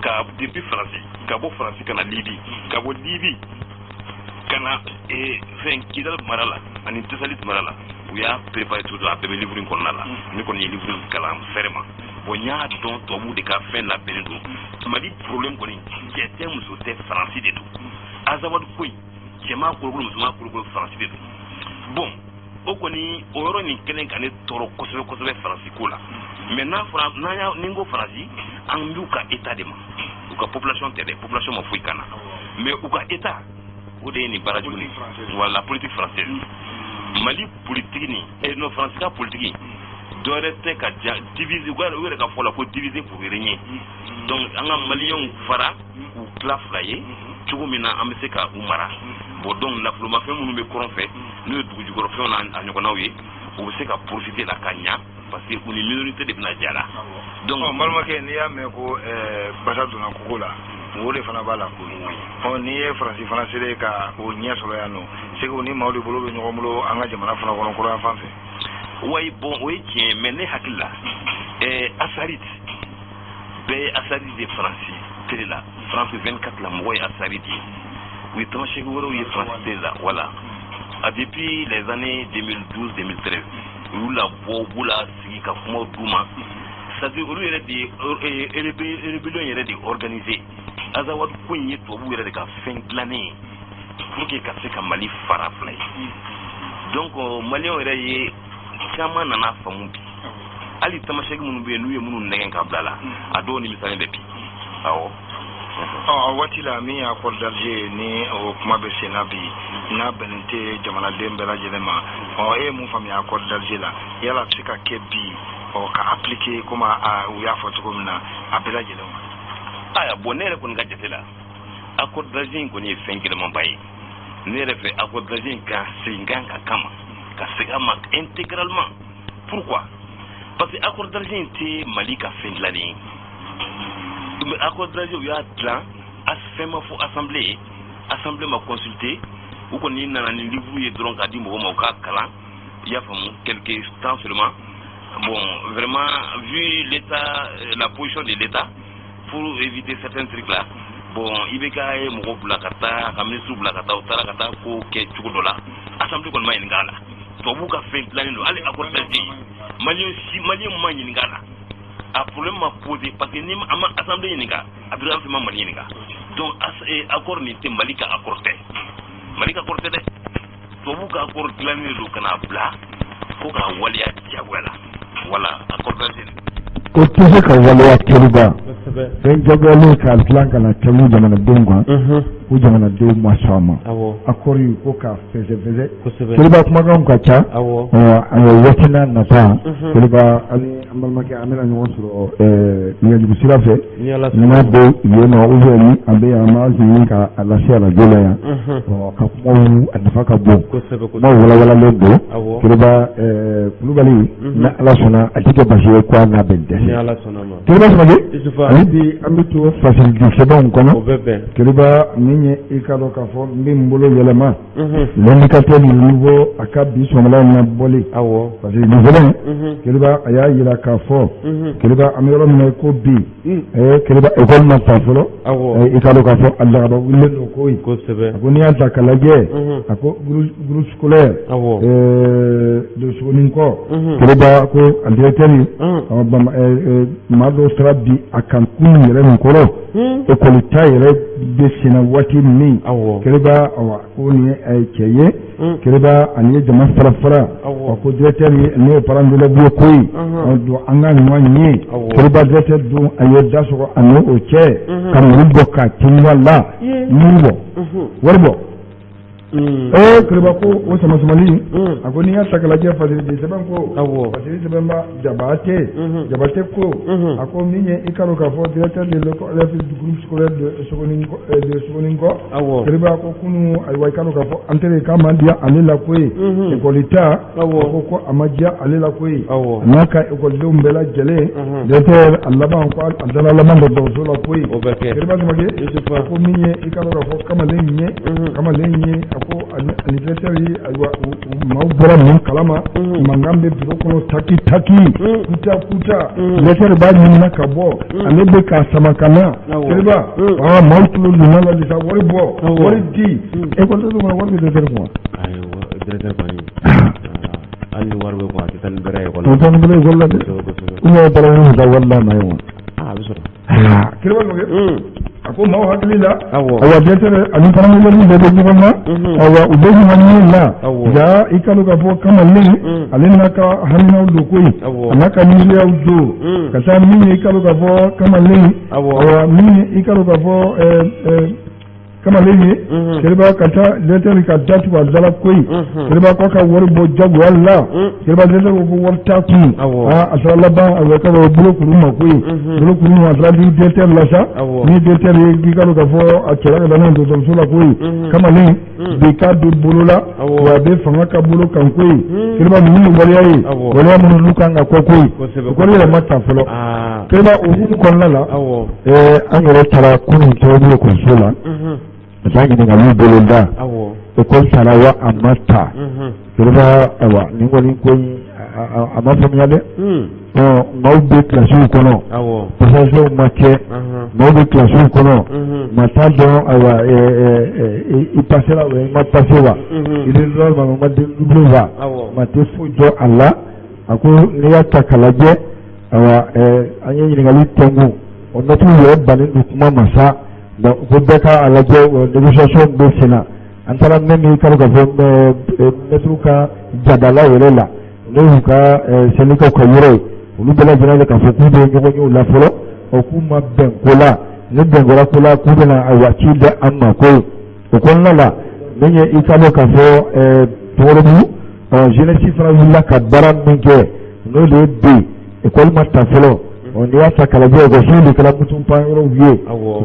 ka depuis Faransi, ka bɔ Faransi ka na Libi, ka bɔ Libi ka na fɛn Kidal mara la ani Tesalit mara la, u y'a préparé cogo dɔ la, a bɛɛ bɛ livre in kɔnɔna la. Ne kɔni ye livre in kalan fɛrɛma. Bon, n y'a dɔn tubabuw de ka fɛn labɛnnen don. Mali problème kɔni, cɛ tɛ, muso tɛ, Faransi de don. Azawad ko in Cɛman kolokolo, musoman kolokolo, Faransi de don. Bon, o kɔni, o yɔrɔ nin kɛlen ka ne tɔɔrɔ kosɛbɛ kosɛbɛ Faransi ko la. Mais n'a fɔra n'an y'a ni n ko Faransi, an b'u ka état de ma, u ka population tɛ dɛ. Population ma foyi kan na, mais u ka état, o de ye nin baara jugu nin. Voilà, politique française, Mali politique nin, eh non, Faransi ka politique dɔwɛrɛ tɛ ka ja diviser. U yɛrɛ ka fɔ la ko diviser pour régner. Donc an ka Maliyɛnw fara k'u tila fila ye cogo min na an bɛ se ka u mara. Bon, donc nafolomafɛn minnu bɛ kɔrɔn fɛ, n'o ye dugujukɔrɔfɛnw n'a ɲɔgɔnnaw ye, u bɛ se ka profiter la ka ɲa, parce que u ni minorité de bɛna jɛ la. Donc n balimakɛ, n'i y'a mɛn ko basa donna kogo la, o de fana b'a la koyi. Ɔ, n'i ye Faransi fana selen ka o ɲɛ sɔrɔ yan nɔ, c'est que u ni maaw de bolo bɛ ɲɔgɔn bolo an ka jamana fana kɔnɔ kɔrɔ yan fan fɛ. Wayi, bon, o ye tiɲɛ ye, mais ne hakili la, Assarid bɛɛ ye Assarid de Faransi télé la, France 24 la, mɔgɔ ye Assarid ye, u ye tamasɛki wɛrɛw ye Faransi télé la. Voilà, a depuis les années 2012 2013, u y'u labɔ, u b'u la sigi ka kumaw d'u ma. C'est à dire olu yɛrɛ de ye rébellion yɛrɛ de organiser. Azawad ko in ye tubabuw yɛrɛ de ka fɛn dilannen ye pour que ka se ka Mali fara fila ye. Donc Maliyɛnw yɛrɛ ye caman nana faamu bi. Hali tamasɛki minnu bɛ yen, n'u ye minnu nɛgɛn ka bila la, a dɔw nimisalen bɛ bi. Awɔ. Ɔ, waati la min ye accord d'Alger ni o kuma bɛ sen na bi, n'a bɛnnen tɛ jamanaden bɛɛ lajɛlen ma, ɔ, e ye mun faamuya accord d'Alger la? Yala a bɛ se ka kɛ bi, ɔ, ka appliquer komi u y'a fɔ cogo min na a bɛɛ lajɛlen ma? Aya, bon, ne yɛrɛ kɔni ka jate la, accord d'Alger in kɔni ye fɛn gɛlɛmanba ye. Ne yɛrɛ fɛ, accord d'Alger in ka segin kan ka kama ka segin a ma intégralement. Pourquoi? Parce que accord d'Alger in tɛ Mali ka fɛn dilannen ye. Mais accord d'Alger, u y'a dilan, a fɛn ma fɔ assemblée ye, assemblée ma consulter. U kɔni nana ni livre ye dɔrɔn k'a di mɔgɔw ma u k'a kalan, i y'a faamu, quelque temps seulement. Bon, vraiment, vu l'état, la position de l'état, pour éviter certains trucs là, bon, IBK ye mɔgɔ bila ka taa, ka ministre bila ka taa, u taara ka taa ko kɛ cogo dɔ la, assemblée kɔni ma ɲininka a la. Tubabuw ka fɛn dilannen don. Hali accord d'Alger, Maliyɛn si, Maliyɛn ma ɲininka a la, a problème ma posé, parce que ni a ma assemblée ɲininka, a bɛ an ma Mali ɲininka. Donc accord nin tɛ Mali ka accord tɛ, Mali ka accord tɛ dɛ. Tubabuw ka accord dilannen de don ka n'a bila ko k'a waleya diyagoya la. Voilà, accord d'Alger. O tɛ se ka waleya keliba fɛn jagoyalen k'a dilan ka na tɛmɛ jamanadenw kan, ko jamanadenw ma sɔn a ma. Accord yi ko k'a fɛsɛfɛsɛ. Keliba, kumakanw ka ca. Waati n'a nata, Keliba, ani an balimakɛ, an bɛna ɲɔgɔn sɔrɔ nɛgɛjuru sira fɛ n'a bɛ yen nɔ, ou bien ni a bɛ yan, an b'a ɲini ka a lase arajo la yan, ka kumaw a nafa ka bon, kumaw walawalalen don. Keliba Kulubali, ni Ala sɔnna, a tɛ kɛ basi ye ko a n'a bɛ dɛsɛ. Keliba Samake, hali bi an bɛ to fasilidi sɛbɛnw kɔnɔ. Keliba, min ye i ka dɔn k'a fɔ n bɛ n bolo yɛlɛma L'Indicateur Nouveau a ka bi sɔgɔmada in na bɔli, parce que nin sɛbɛn, Keliba, a y'a jira k'a fɔ, Keliba, an bɛ yɔrɔ min na i ko bi, Keliba, école ma ta fɔlɔ, i ka dɔn k'a fɔ a dagaba wulilen don koyi. A ko n'i y'a ta k'a lajɛ, a ko groupe scolaire de Sogoninkɔ, Keliba, ko a directeur, maa dɔw taara bi a kan kunun yɛrɛ nin kɔrɔ, école ta yɛrɛ bɛ senna waati min. Keliba, awa, ko nin ye cɛ ye. Keliba, ani ye jama fara fara, a ko directeur ye, n'o ye parent d'élève ye koyi, don an ka ɲuman ye. Keliba, directeur don, a ye da sɔgɔ a ni o cɛ ka muru bɔ k'a teliya la, muru bɔ, wari bɔ. Ee, Keliba, ko o sama samali, a ko n'i y'a ta k'a lajɛ, fasiridi sɛbɛn ko, fasiri sɛbɛn ba Jabate, Jabate ko, a ko min ye i ka dɔn k'a fɔ directeur de l'école du groupe scolaire de Sogoninkɔ, Keliba, ko kunu, ayiwa, i ka dɔn k'a fɔ entrée k'a ma diya ale la koyi, école ta, a ko a ma diya ale la koyi, a n'a ka ekɔlidenw bɛɛ lajɛlen. Directeur a laban ko a dala laban dɔgɔtɔrɔso la koyi. Keliba Samake, a ko min ye i ka dɔn k'a fɔ kamalen ye, kamalen ye, a ko ani directeur ye, ayiwa, maaw bɔra mun kalama, mankan bɛ bureau kɔnɔ, taki taki, kuta kuta, directeur b'a ɲinina ka bɔ, ale bɛ k'a sama ka na. Keliba, aa, maaw tulo donna la de sa, wari bɔ, wari di ekɔlidenw ma, wari bɛ directeur kun wa? Ayiwa, directeur kɔni, hali ni wari bɛ kun, a tɛ taa ni bɛrɛ ye ekɔli la. O tɛ taa ni bɛrɛ ye ekɔli la dɛ. Ou bien baara ɲini ka wari d'a ma ye wa? A bɛ sɔrɔ. Keliba Samake, a A ko maaw hakili la, awa, directeur ani paramilitaire bɛɛ bɛ ɲɔgɔn na, awa, u bɛ ɲɔgɔn ye la. Ja i ka dɔn k'a fɔ kamalen, ale n'a ka haminaw don koyi, a n'a ka miiriyaw don ka taa min ye. I ka dɔn k'a fɔ kamalen, awa, min ye, i ka dɔn k'a fɔ kamalen ye Seriba, ka taa directeur ka da tugu a da la koyi. Seriba ko ka wari bɔ jagoya la. Seriba, directeur ko ko wari t'a kun. Aa, a taara laban, awa, ka bɔ bolo kuru ma koyi, bolo kuru ma. A taara di directeur la sa. Ni directeur ye, k'i ka dɔn k'a fɔ a cɛla ka taa n'a ye dɔgɔtɔrɔso la koyi. Kamalen bi k'a bɛ bolo la, wa a bɛ fanga ka bolo kan koyi. Seriba, ninnu ye waleya ye, waleya minnu n'u kan ka kɔ koyi. O kɔni yɛrɛ ma ta fɔlɔ. Seriba, o hukumu kɔnɔna la, an yɛrɛ taara kunun tɔgɔ ekɔliso la ka taa ɲininkaliw bolo da ekɔli tara wa a ma ta. Seriba, ayiwa, nin kɔni ko in, a ma faamuya dɛ. Ɔ, maaw bɛ kilasiw kɔnɔ, passation ma kɛ. Maaw bɛ kilasiw kɔnɔ, maa t'a dɔn, ayiwa, i passera wa, i ma passé wa, i bɛ ma ma double wa, maa tɛ foyi dɔn a la. A ko n'i y'a ta k'a lajɛ, ayiwa, an ye ɲininkali tɛnku o, mɛtiriw yɛrɛ bannen don kuma ma sa. Bon, ko bɛɛ ka a lajɛ, négociation bɛ sen na. An taara même, i ka dɔn k'a fɔ mɛtiriw ka jabala yɛrɛ la, n'o y'u ka syndicat ka yɔrɔ ye, olu bɛɛ lajɛlen k'a fɔ k'u bɛ ɲɔgɔn ye o la fɔlɔ. Ɔ, k'u ma bɛn ko la, ni bɛn kɛra ko la, k'u bɛna, ayiwa, ci di an ma ko o kɔnɔna la. Min ye, i ka dɔn k'a fɔ Tɔgɔrɔbugu, ɔ, jeunesse fana wulila ka baara min kɛ, n'o de ye bi école ma ta fɔlɔ. Ɔ, n'i y'a ta k'a lajɛ, ekɔliso de kɛra mutunpan yɔrɔw ye,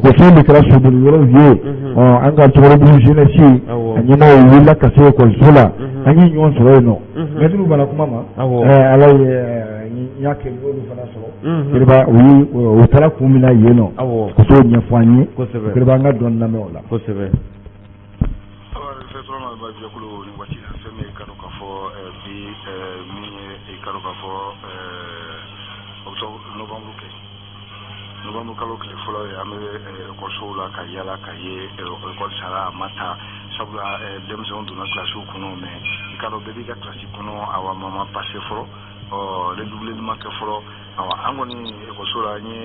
ekɔliso de kɛra soboli yɔrɔw ye. Ɔ, an ka Tɔgɔrɔbugu jeunesse a ɲɛmaaw wulila ka se ekɔliso la, an ye ɲɔgɔn sɔrɔ yen nɔ. Mɛtiriw banna kuma ma. Ala ye n y'a kɛ, n y'olu fana sɔrɔ. Seriba, u ye u taara kun min na yen nɔ, ka t'o ɲɛfɔ an ye. Seriba, an ka dɔɔnin lamɛn o la. Kosɛbɛ. Jɛkulu, ni waati la, fɛn min ye, ka dɔn k'a fɔ bi min ye, i ka dɔn k'a fɔ octobre, novembre kɛ, novembre kalo tile fɔlɔ ye, an bɛ ekɔlisow la ka yala ka ye ekɔli sara a ma ta, sabula denmisɛnw donna kilasiw kɔnɔ, mais i ka dɔn bɛɛ b'i ka kilasi kɔnɔ. Awa, maa ma passé fɔlɔ, ɔ, redoublement ma kɛ fɔlɔ. Awa, an kɔni ekɔliso la, an ye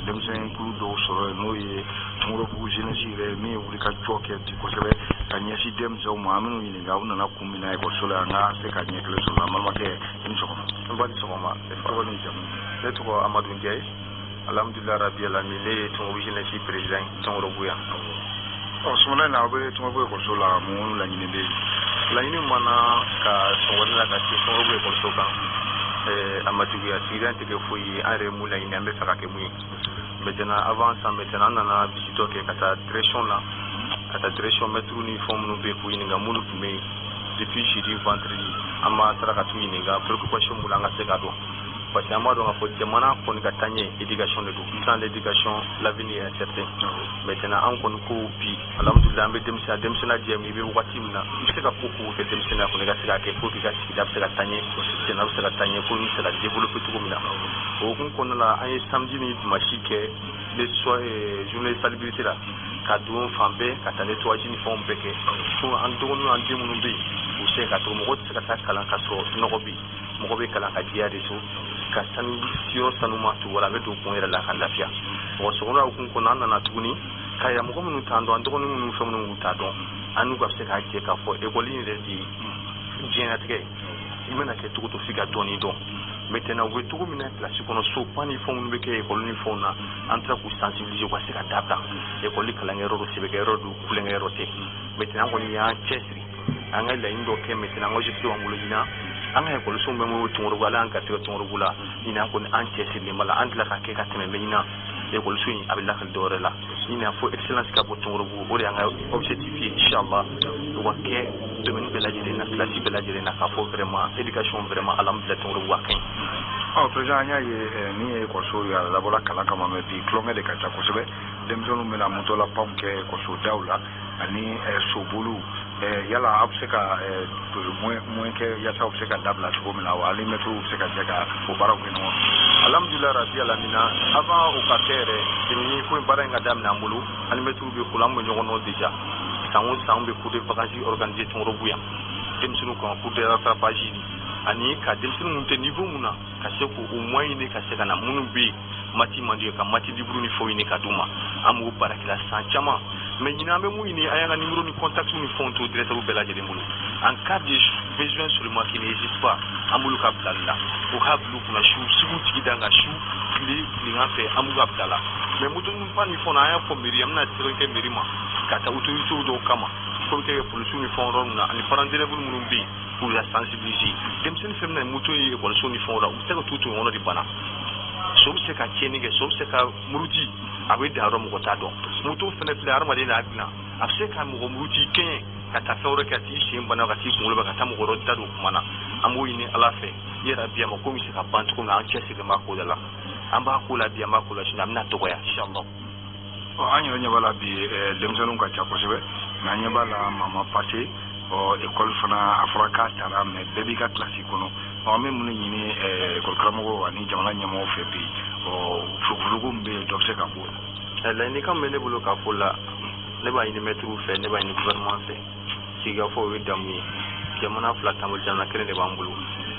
denmisɛn kulu dɔw sɔrɔ yen, n'o ye Tɔngɔrɔbugu jeunesse yɛrɛ min ye wulikajɔ kɛ bi kosɛbɛ ka ɲɛsin denmisɛnw ma. An minnu ɲininka u nana kun min na ekɔliso la, an ka se ka ɲɛ kelen sɔrɔ. An balimakɛ, i ni sɔgɔma. N ba, ni sɔgɔma. Tɔgɔ ni jamu? Ne tɔgɔ Amadu Ndiaye. Alhamdulilah rabi alamin, ne ye Tɔngɔrɔbugu jeunesse président ye Tɔngɔrɔbugu yan. Ɔ, sɔgɔmada in na, aw bɛ Tɔngɔrɔbugu ekɔliso la, mun laɲini bɛ yen? Laɲini min na ka sɔgɔmada la ka se Tɔngɔrɔbugu ekɔliso kan, a ma juguya, sigida tɛ kɛ foyi ye. An yɛrɛ ye mun laɲini, an bɛ fɛ ka kɛ mun ye maintenant? Avant ça, maintenant, an nana visite dɔ kɛ ka taa direction la, ka taa direction, maître ni fɛn minnu bɛ yen, k'u ɲininka minnu tun bɛ yen depuis jeudi, vendredi. An ma taara ka t'u ɲininka préoccupation mun la, an ka se k'a dɔn, parce que an b'a dɔn k'a fɔ jamana kɔni ka taa ɲɛ, éducation de don. Sans l'éducation, l'avenir est incertain. Maintenant, an kɔni ko bi, alhamdulilah, an bɛ denmisɛnya, denmisɛnninya diya min, i bɛ wagati min na, i bɛ se ka ko ko kɛ denmisɛnninya kɔnɔ, i ka se k'a kɛ pour que i ka sigida bɛ se ka taa ɲɛ, jamana bɛ se ka taa ɲɛ, ko bɛ se ka développer cogo min na. O hukumu kɔnɔna la, an ye samedi ni dimanche kɛ les soir journée de salubrité la, ka don fan bɛɛ, ka taa nettoyage ni fɛnw bɛɛ kɛ fo an dɔgɔninw, an den minnu bɛ yen, u se ka to. Mɔgɔ tɛ se ka taa kalan ka sɔrɔ nɔgɔ bɛ yen. Mɔgɔ bɛ kalan ka jɛya de so, ka sanu yɔrɔ sanuma to wala a bɛ don kun yɛrɛ la ka lafiya. Mɔgɔ sɔgɔma hukumu kɔnɔ, an nana tuguni k'a yira mɔgɔ minnu t'an dɔn, an dɔgɔnin minnu, fɛn minnu t'a dɔn, an n'u ka se k'a jɛ k'a fɔ ekɔli in yɛrɛ de ye diɲɛlatigɛ ye. I mana kɛ cogo to, f'i ka dɔɔnin dɔn. Maintenant, u bɛ cogo min na kilasi kɔnɔ, so pan ni fɛnw minnu bɛ kɛ ekɔli ni fɛnw na, an taara k'u sensibiliser u ka se ka dabila. Ekɔli kalankɛyɔrɔ don, sɛbɛkɛyɔrɔ don, kulonkɛyɔrɔ tɛ. Maintenant, an kɔni y'an cɛsiri, an ka laɲini dɔ kɛ. Maintenant, an ka objectif b'an bolo ɲinan, an ka ekɔliso bɛ mun Tɔngɔrɔbugu, Ala y'an garisɛgɛ Tɔngɔrɔbugu la. Ɲinan kɔni, an cɛsirilen b'a la, an tila ka kɛ ka tɛmɛ bɛ. Ɲinan, ekɔliso in a bɛ lakali dɔwɛrɛ la. Ɲinan, fo excellence ka bɔ Tɔngɔrɔbugu, o de y'an ka objectif ye, inchallah. O ka kɛ domaine bɛɛ lajɛlen na, classe bɛɛ lajɛlen na, k'a fɔ vraiment éducation, vraiment, alhamdulilah, Tɔngɔrɔbugu a ka ɲi. Ɔ, président, an y'a ye min ye ekɔliso ye, a labɔra kalan kama, mais bi tulonkɛ de ka ca kosɛbɛ. Denmisɛnninw bɛna motola panw kɛ ekɔliso daw la ani soboliw. Yala aw bɛ se ka moyen kɛ yaasa aw bɛ se ka dabila cogo min na wa, hali mɛtiriw bɛ se ka jɛ ka o baaraw kɛ ɲɔgɔn fɛ? Alhamdulilah rabi alamina, avant o ka kɛ yɛrɛ, ni ko in baara in ka daminɛ an bolo, ani mɛtiriw bɛ ko la, an bɛ ɲɔgɔn dɔn déjà. San o san, an bɛ cours de vacances organiser Tɔngɔrɔbugu yan denmisɛnninw kan, cours de rattrapage, ani ka denmisɛnnin minnu tɛ niveau mun na, ka se k'o moyen ɲini ka se ka na minnu bɛ yen. Maths man d'u ye, ka maths livre ni fɛnw ɲini ka d'u ma. An b'o baara kɛla san caman, mais ɲinan an bɛ mun ɲini? An y'an ka numéro ni contact ni fɛnw to directeur bɛɛ lajɛlen bolo. En cas de besoin seulement qui n'existe pas, an b'olu ka bilali la, u k'a bila u kunna su sugu tigi dan ka su tile tilegan fɛ, an b'u ka bila la. Mais moto fa ni fɛnw na, an y'a fɔ mairie, an bɛna sɛbɛn kɛ mairie ma ka taa autorité dɔw kama, ko bɛ kɛ polisiw ni fɛn wɛrɛw na, ani parents d'élèves minnu bɛ yen, k'u la sensibiliser. Denmisɛnnin fɛn min na moto ye ekɔliso ni fɛnw la, u bɛ se ka t'u to kɔnɔ de bana. So bɛ se ka tiɲɛni kɛ, so bɛ se ka muruti, a bɛ dan yɔrɔ mɔgɔ t'a dɔn. Moto fɛnɛ filɛ, hadamaden n'a dilan, a bɛ se ka mɔgɔ muruti kɛɲɛ ka taa fɛn wɛrɛ kɛ, ka t'i sen bana, ka t'i kunkolo ka taa mɔgɔ wɛrɛ da don kuma na. An b'o ɲini Ala fɛ yɛrɛ bi, a ma ko bɛ se ka ban cogo min na. An cɛsirilen b'a ko de la, an b'a ko la bi, an b'a ko la sini, a bɛna dɔgɔya inshallah. An yɛrɛ ɲɛ b'a la bi, denmisɛnninw ka ca kosɛbɛ, mais an ɲɛ b'a la maa ma passé. Ɔ, école fana, a fɔra k'a taara, mais bɛɛ b'i ka kilasi kɔnɔ. Ɔ, an bɛ mun de ɲini école karamɔgɔw ani jamana ɲɛmɔgɔw fɛ bi? Ɔ, furukufuruku min bɛ yen, dɔ bɛ se ka bɔ o la. Laɲinikan bɛ ne bolo k'a fɔ la, ne b'a ɲini mɛtiriw fɛ, ne b'a ɲini gouvernement fɛ. Sigikafɔ, o ye damu ye. Jamana fila t'an bolo, jamana kelen de b'an bolo.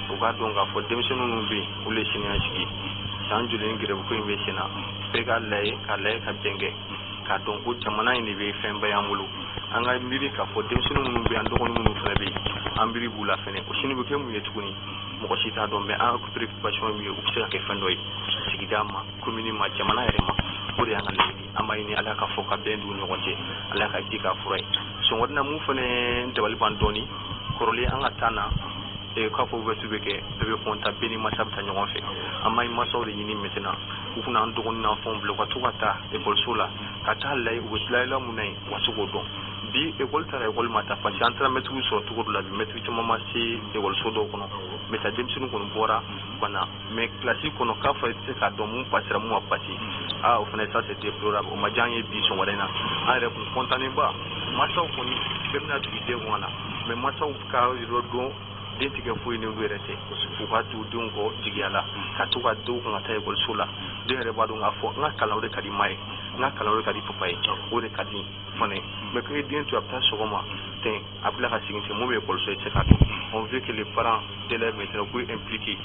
U k'a dɔn k'a fɔ denmisɛnnin minnu bɛ yen, olu ye siniɲɛsigi ye. San joli ni grève ko in bɛ sen na, bɛɛ k'a lajɛ, k'a lajɛ ka bɛn kɛ, k'a dɔn ko jamana in de bɛ fɛnba y'an bolo. An ka miiri k'a fɔ denmisɛnnin minnu bɛ yen, an dɔgɔnin minnu fana bɛ yen, an miiri b'u la fɛnɛ. O sini bɛ kɛ mun ye tuguni, mɔgɔ si t'a dɔn. Mais an ka préoccupation ye min ye, u bɛ se ka kɛ fɛn dɔ ye sigida ma, commune ma, jamana yɛrɛ ma. O de y'an ka laɲini. An b'a ɲini Ala ka fɔ ka bɛn d'u ni ɲɔgɔn cɛ, Ala ka ji k'a fura ye. Sɔngɔ na mun fɛnɛ dabali ban dɔɔni kɔrɔlen, an ka taa na k'a fɔ ouverture bɛ kɛ, bɛɛ bɛ content, bɛɛ ni masa bɛ taa ɲɔgɔn fɛ. An b'a masaw de ɲini maintenant, u kunna an dɔgɔnin n'an fɛnw bila, u ka to ka taa ekɔliso la, ka taa lajɛ u bɛ tilayɛla mun na yen, u ka se k'o dɔn. Bi ekɔli taara, ekɔli ma taa, parce que an taara mɛtiriw sɔrɔ cogo dɔ la. Bi mɛtiri caman ma se ekɔliso dɔw kɔnɔ, mais ta denmisɛnnin kɔni bɔra ka na, mais kilasi kɔnɔ, k'a fɔ i tɛ se k'a dɔn mun pasera, mun ma passer. Ah, o fana, ça c'est déplorable, o ma diya an ye. Bi sɔgɔmada in na, an yɛrɛ kun content ba. Masaw kɔni bɛɛ bɛna tugu den kɔnɔ na, mais masaw ka yɔrɔ dɔn, den tigɛ foyi n'olu yɛrɛ tɛ. U ka tugu denw kɔ jigiya la, ka to ka denw kun ka taa ekɔliso la. Den yɛrɛ b'a dɔn k'a fɔ n ka kalan, o de ka di ma ye, n ka kalan, o de ka di papa ye, o de ka di fana. Mais k'i den to a bɛ taa sɔgɔma ten, a bɛ tila ka segin ten, mun bɛ ekɔliso, i tɛ se k'a dɔn. On veut que les parents d'élèves maintenant k'u impliquer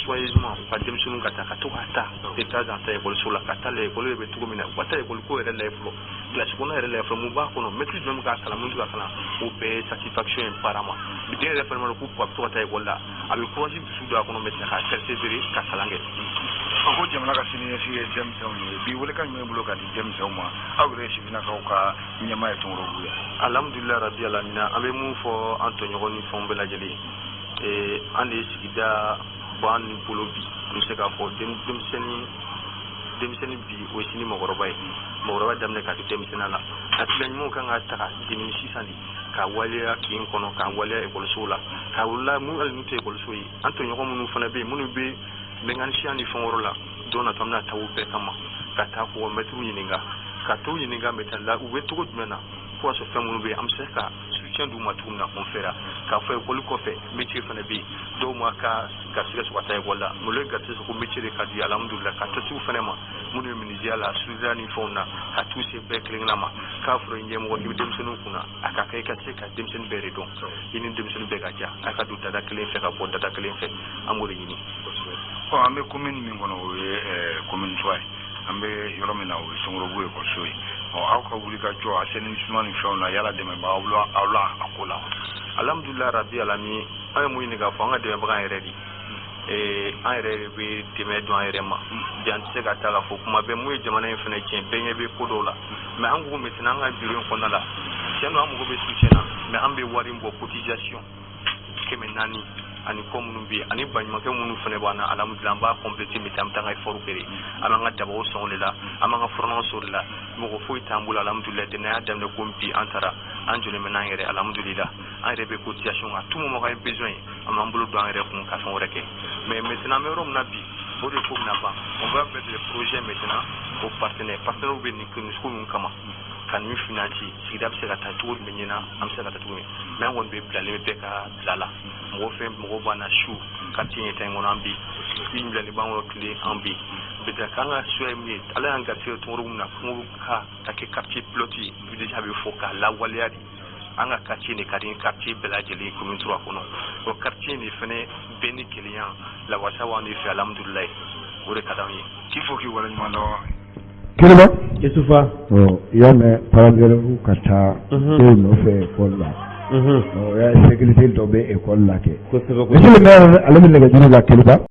soigneusement, u ka denmisɛnninw ka taa, ka to ka taa de temps en temps ekɔliso la, ka taa lajɛ ekɔli bɛ cogo min na. U ka taa ekɔli ko yɛrɛ lajɛ fɔlɔ, kilasi kɔnɔ yɛrɛ lajɛ fɔlɔ, mun b'a kɔnɔ, mɛtiri jumɛn bɛ k'a kalan, mun tɛ ka kalan. O bɛɛ ye satisfaction ye parent ma. Den yɛrɛ fana ma ko a bɛ to ka taa ekɔli la, a bɛ courage dusu don a kɔnɔ maintenant ka persévérer ka kalan kɛ. A ko jamana ka siniɲɛsigi ye denmisɛnw ye. Bi, welekan jumɛn bolo ka di denmisɛnw ma, aw yɛrɛ ye sifinnakaw ka ɲɛmaa ye Tɔnkɔrɔbugu ye? Alhamdulilah rabi alamina. An bɛ mun fɔ an tɔɲɔgɔn ni fɛnw bɛɛ lajɛlen ye, an de ye sigida bɔ an ni bolo. Bi an bɛ se k'a fɔ denmisɛnnin, denmisɛnnin bi, o ye sini mɔgɔkɔrɔba ye. Mɔgɔkɔrɔba daminɛ ka kɛ denmisɛnninya la. Hakilina ɲumanw kan ka ta ka sisan de ka waleya kin kɔnɔ, ka waleya ekɔlisow la, ka wula mun hali n'u tɛ ekɔliso ye. An tɔɲɔgɔn minnu fana bɛ yen, minnu bɛ mécanicien ni fɛn wɛrɛw la, don nata an bɛna taa u bɛɛ kama, ka taa k'u ka mɛtiriw ɲininka, ka t'u ɲininka maintenant la u bɛ cogo jumɛn na, fo ka sɔrɔ fɛn minnu bɛ yen, an bɛ se ka soutien d'u ma cogo min na. On fera k'a fɔ ekɔli kɔfɛ, métier fana bɛ yen. Dɔw ma ka garisɛgɛ sɔrɔ ka taa ekɔli la, mais olu ye garisɛgɛ sɔrɔ ko métier de ka di. Alhamdulilah, ka taa s'u fana ma, minnu ye menuisier la, soudure ni fɛnw na, ka t'u se bɛɛ kelen kelenna ma. K'a fɔra ɲɛmɔgɔ k'i bɛ denmisɛnninw kunna, a ka kɛ i ka se ka denmisɛnnin bɛɛ de dɔn, i ni denmisɛnnin bɛɛ ka ja, a ka don dada kelen fɛ, ka bɔ dada kelen fɛ. An b'o de ɲini. Ɔ, an bɛ commune min kɔnɔ, o ye commune 3 ye. An bɛ yɔrɔ min na, o ye Sɔnkɔrɔbugu ekɔliso ye. Ɔ, aw ka wuli ka jɔ assainissement ni fɛnw na, yala dɛmɛ b'aw la aw la a ko la? Alhamdulilah rabi alami. An ye mun ɲini k'a fɔ, an ka dɛmɛbaga yɛrɛ de, an yɛrɛ de bɛ dɛmɛ don an yɛrɛ ma. Bi an tɛ se ka taa k'a fɔ kuma bɛɛ mun ye jamana in fana tiɲɛ, bɛɛ ɲɛ bɛ ko dɔw la. Mais an ko maintenant, an ka bureau in kɔnɔna la, tiɲɛ don, an mago bɛ soutien na, mais an bɛ wari in bɔ, cotisation 400 ani kɔ minnu bɛ yen, ani baɲumankɛ minnu fana b'an na, alhamdulilah, an b'a compléter. Maintenant an bɛ taa an ka effort kɛ de, an b'an ka dabaw sɔn o de la, an b'an ka furanaw sɔn o de la. Mɔgɔ foyi t'an bolo, alhamdulilah. Dɛmɛ y'a daminɛ ko bi, an taara an jɔlen bɛ n'an yɛrɛ, alhamdulilah. An yɛrɛ bɛ cotisation à tout moment k'an ye besoin ye, an b'an bolo don an yɛrɛ kun ka fɛn wɛrɛ kɛ. Mais maintenant, an bɛ yɔrɔ min na bi, o de ko bɛna ban. On va mettre les projets maintenant aux partenaires. Partenaires bɛ nin ko ninnu kama ka nin financer. Sigida bɛ se ka taa cogo jumɛn ɲɛna, an bɛ se ka taa cogo min. Mais an kɔni bɛ bilalen bɛ bɛɛ ka bila la. Mɔgɔ fɛn mɔgɔ b'an na su quartier ɲɛta in kɔnɔ, an bɛ yen, i bilalen b'an kɔnɔ tile, an bɛ yen. Peut-être k'an ka souhait ye min ye, Ala y'an garisɛgɛ Tɔnkɔrɔbugu min na, Tɔnkɔrɔbugu ka kɛ quartier pilote ye déjà, a bɛ fɔ k'a lawaleya de. An ka quartier de ka di quartier bɛɛ lajɛlen commune 3 kɔnɔ. O quartier de fɛnɛ bɛɛ ni kelenya lawasa b'an de fɛ, alhamdulilayi. O de ka d'anw ye. K'i fo, k'i waleɲuman dɔn. Kiriba. Isufa. Ɔ, i y'a mɛn, parents d'élèves ka taa denw nɔfɛ école la. Ɔ, o y'a sécurité dɔ bɛ école la kɛ. Kosɛbɛ. Monsieur le maire, ale bɛ nɛgɛjuru la, Kiriba.